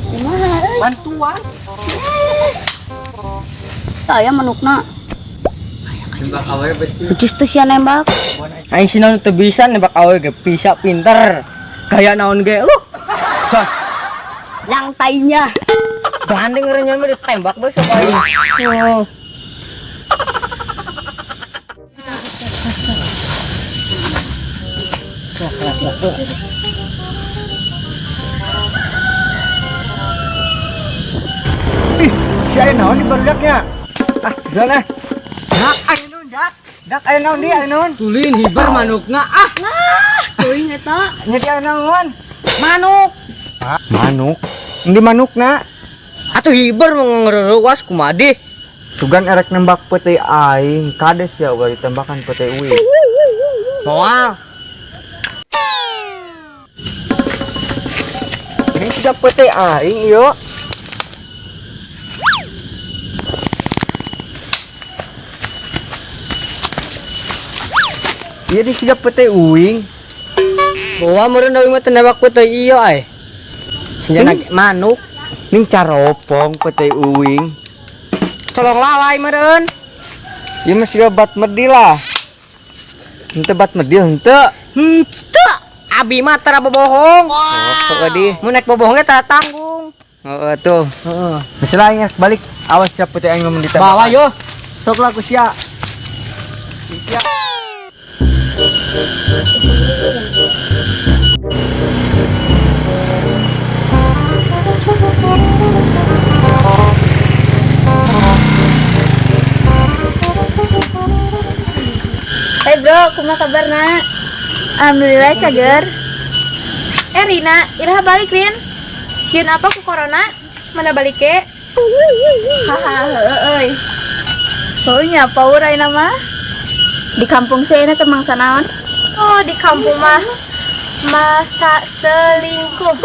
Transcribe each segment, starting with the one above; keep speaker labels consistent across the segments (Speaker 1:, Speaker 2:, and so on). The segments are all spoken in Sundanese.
Speaker 1: Kumaha euy?
Speaker 2: Bantuan.
Speaker 1: Tah aya manukna.
Speaker 2: Nembak awewe betul.
Speaker 1: Jus teh sia nembak.
Speaker 2: Aing sih teu bisa nembak awewe ge bisa pinter. Gaya naon ge lu. Sah,
Speaker 1: Yang tainya.
Speaker 2: Gandeng renyan mah ditembak bae sok aing. Oh.
Speaker 3: Ih, si aya naon di barudaknya? Ah, jalan ah. Dak, aya naon, dak? Dak aya naon di, aya naon?
Speaker 2: Tulin hibar manukna ah.
Speaker 1: Teuing eta.
Speaker 3: Nya di aya naon?
Speaker 2: Manuk.
Speaker 3: Ah, manuk. Endi manukna?
Speaker 2: Atuh hibar mau ngereruas kumaha deh.
Speaker 3: Tugan erek nembak peuteuy aing, kades ya ulah ditembakan peuteuy uing.
Speaker 2: Moal.
Speaker 3: Ini sudah peuteuy aing ieu. Iya di sudah peuteuy uing.
Speaker 2: Bawa meureun deui mah teu nembak peuteuy ieu ai. Senjana manuk.
Speaker 3: Ning caropong peuteuy uing.
Speaker 2: Colong lalai meureun.
Speaker 3: Ieu mah siga bat medil lah. Henteu bat medil henteu.
Speaker 2: Henteu. Abi mah tara bobohong.
Speaker 3: Oh, tadi.
Speaker 2: Mun nek bobohongnya tara tanggung.
Speaker 3: Heeh tuh.
Speaker 2: Heeh.
Speaker 3: Misalnya aing rek balik, awas siap peuteuy aing mun ditembak.
Speaker 2: Bawa yo.
Speaker 3: Sok lah ku sia. Sia.
Speaker 1: Hey bro, kumaha kabarna?
Speaker 4: Alhamdulillah cager. Eh Rina, iraha balik Rin. Sieun apa ku corona? Mana balik ke?
Speaker 1: Haha,
Speaker 4: Hahaha, euy.
Speaker 1: Heuh nya paur ayeuna mah. Di kampung saya teh mangsa naon?
Speaker 4: Oh, di kampung mah masa selingkuh.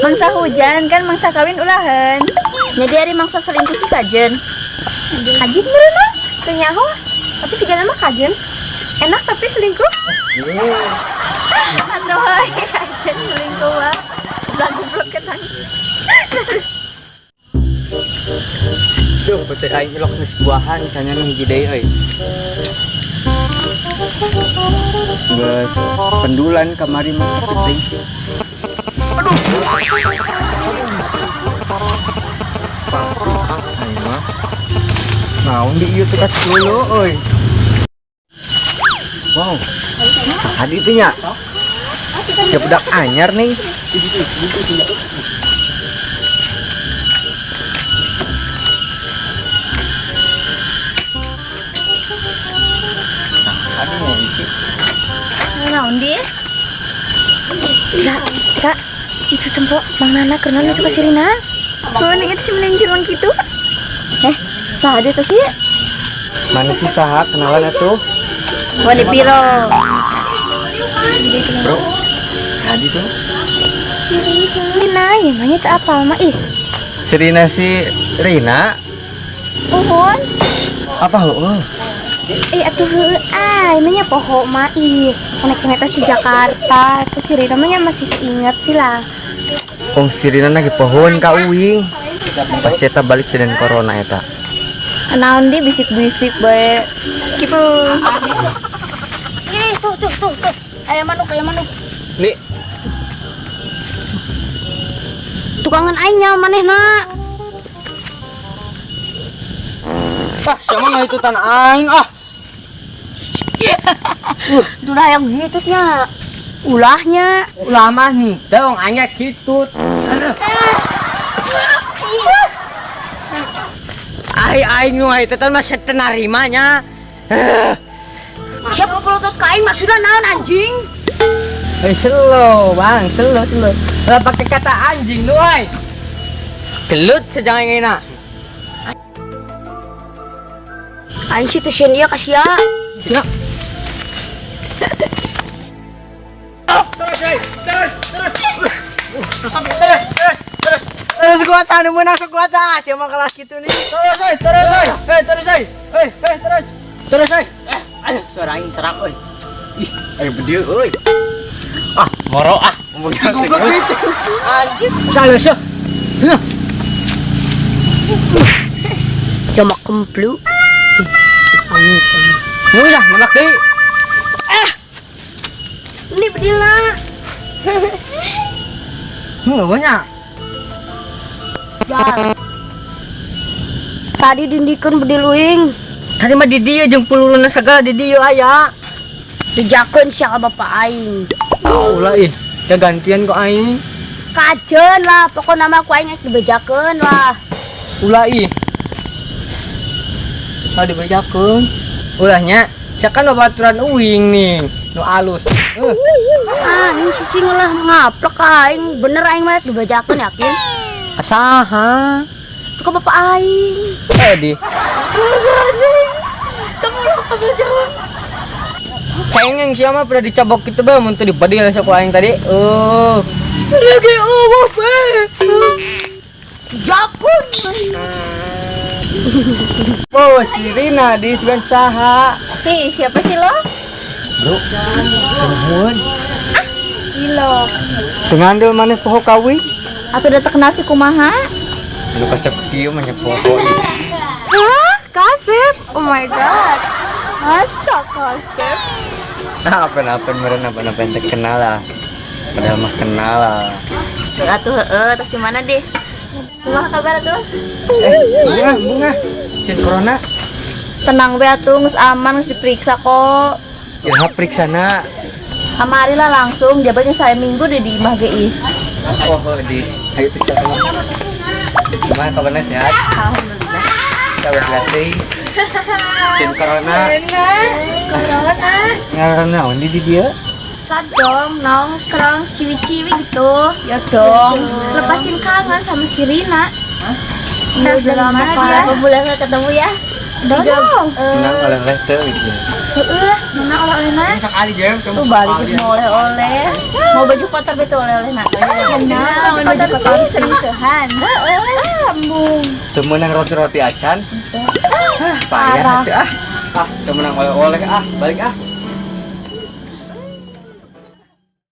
Speaker 1: Mangsa hujan kan mangsa kawin ulahan. Jadi ari mangsa selingkuh sih kajen.
Speaker 4: Kajen meureun teu nyaho. Tapi sigana mah kajen. Enak tapi selingkuh.
Speaker 1: Aduh, kajen selingkuh mah. Ulah goblok ketang.
Speaker 3: Duh, peuteuy aing ilok geus buahan misalnya nu hiji deui euy. Geus pendulan kamari mah sakit deui sih. Aduh. Aing mah. Naon di ieu teh dulu euy. Wow. Saha ditu nya? Ya budak anyar nih. Saha di nya iki?
Speaker 1: Naon di?
Speaker 4: Kak, kak, itu tempo Bang Nana keur naon itu ka si Rina?
Speaker 1: Heuh, ning itu si melenjulung kitu. Eh, saha dia teh sih?
Speaker 3: Mana sih saha kenalan atuh?
Speaker 1: Wani piro?
Speaker 3: Bro. Tadi tuh
Speaker 4: Rina, ya mah teu apal mah ih.
Speaker 3: Si Rina si Rina
Speaker 4: Uhun.
Speaker 3: apa heueuh?
Speaker 4: Eh atuh heueuh ah, emangnya poho mah ih. Anak-anak tes di Jakarta, terus si Rina mah nya masih inget sih lah.
Speaker 3: Oh, si Rina lagi pohon ka uing. Pasti eta balik sedan corona eta.
Speaker 1: Naon di bisik-bisik bae. Kitu.
Speaker 4: Ih, tuh tuh tuh tuh.
Speaker 1: Aya manuk, aya manuk.
Speaker 2: Nih,
Speaker 1: Tukangan aing nya manehna.
Speaker 2: ah siapa ngahitutan aing ah.
Speaker 1: Udah yang gitu nya. Ulahnya.
Speaker 2: Ulah mah henteu aing gitu. Ai aing nu ngahitutan mah teu narima nya.
Speaker 1: Siapa pelotot ka aing maksudna naon anjing?
Speaker 2: Eh slow bang, slow slow. Lah pakai kata anjing lu ai. Gelut sejang aing enak.
Speaker 1: Aing sih teu sieun ieu ka sia.
Speaker 2: Ya. Terus, eh. Terus, terus. Terus, terus, terus, terus. Terus gua sana menang sekuat ah, siapa kelas gitu nih. Terus, eh, terus, eh, eh, terus, eh, eh, eh, terus, terus, eh, eh, aduh, suara aing serak, oi. Ih, ayo berdiri, oi. Boro ah.
Speaker 3: Goblok nih.
Speaker 2: Anjir. Salah sih.
Speaker 1: Cuma kemplu.
Speaker 2: Udah, nembak deui.
Speaker 1: Ini bedilna.
Speaker 2: Banyak.
Speaker 1: Jar. Tadi dindikeun bedil uing.
Speaker 2: Tadi mah di dieu jeung peluruna segala di dieu aya.
Speaker 1: Dijakeun sia ka bapak aing.
Speaker 2: Ulah ih, ya gantian kok aing.
Speaker 1: Kajeun lah, pokokna mah ku aing geus dibejakeun lah.
Speaker 2: Ulah ih. Kalau dibejakeun. Ulahnya, sia kan babaturan uing nih, nu alus.
Speaker 1: Anjing sisi ngelah ngaplek aing, bener aing mah dibejakeun yakin.
Speaker 2: Asaha?
Speaker 1: Itu ke bapak aing.
Speaker 2: Eh di.
Speaker 1: Kamu lah kamu jawab.
Speaker 2: Cengeng sia mah pernah dicabok gitu bae mun teu dibedil sok aing tadi. Oh.
Speaker 1: Lagi Allah bae. Jakun.
Speaker 3: Oh, si Rina di sebelah saha.
Speaker 1: Ih, siapa sih lo?
Speaker 3: Bro. Nuhun.
Speaker 1: Gila.
Speaker 3: Dengan maneh poho kawin?
Speaker 1: Atau udah terkenal si kumaha?
Speaker 3: Lu kasep kieu mah nya poho.
Speaker 4: Hah? Kasep? Oh my God. Masa kasep?
Speaker 3: Nah, apa-apa meureun apa-apa yang terkenal lah. Padahal mah kenal lah.
Speaker 1: Atuh heeh, tas di mana deh? Kumaha kabar atuh?
Speaker 3: Eh, bunga, bunga. Sin corona.
Speaker 1: Tenang we atuh, geus aman, geus diperiksa kok.
Speaker 3: Ya periksana.
Speaker 1: Kamari lah langsung, jabatnya saya minggu deh di imah GI.
Speaker 3: Oh, di. Ayo tuh siapa? Gimana kabarnya sehat?
Speaker 1: Alhamdulillah.
Speaker 3: Kabar sehat deui. Sin corona.
Speaker 4: Corona.
Speaker 3: Ngaran naon di dieu?
Speaker 1: Lah dong, nongkrong, ciwi-ciwi gitu. Ya dong. Lepasin kangen sama si Rina. Nah, udah lama berapa bulan gak ketemu ya? Dong.
Speaker 3: Menang oleh-oleh teu gitu.
Speaker 1: Heeh, mana oleh-oleh?
Speaker 2: Sekali jam
Speaker 1: Tuh balik mau oleh-oleh. Mau baju kotor betul oleh-oleh nak. Nah, baju kotor sih sering-sehan. Heeh, embung.
Speaker 3: Teu meunang roti-roti acan. Payah atuh ah. Ah, teu meunang oleh-oleh ah, balik ah.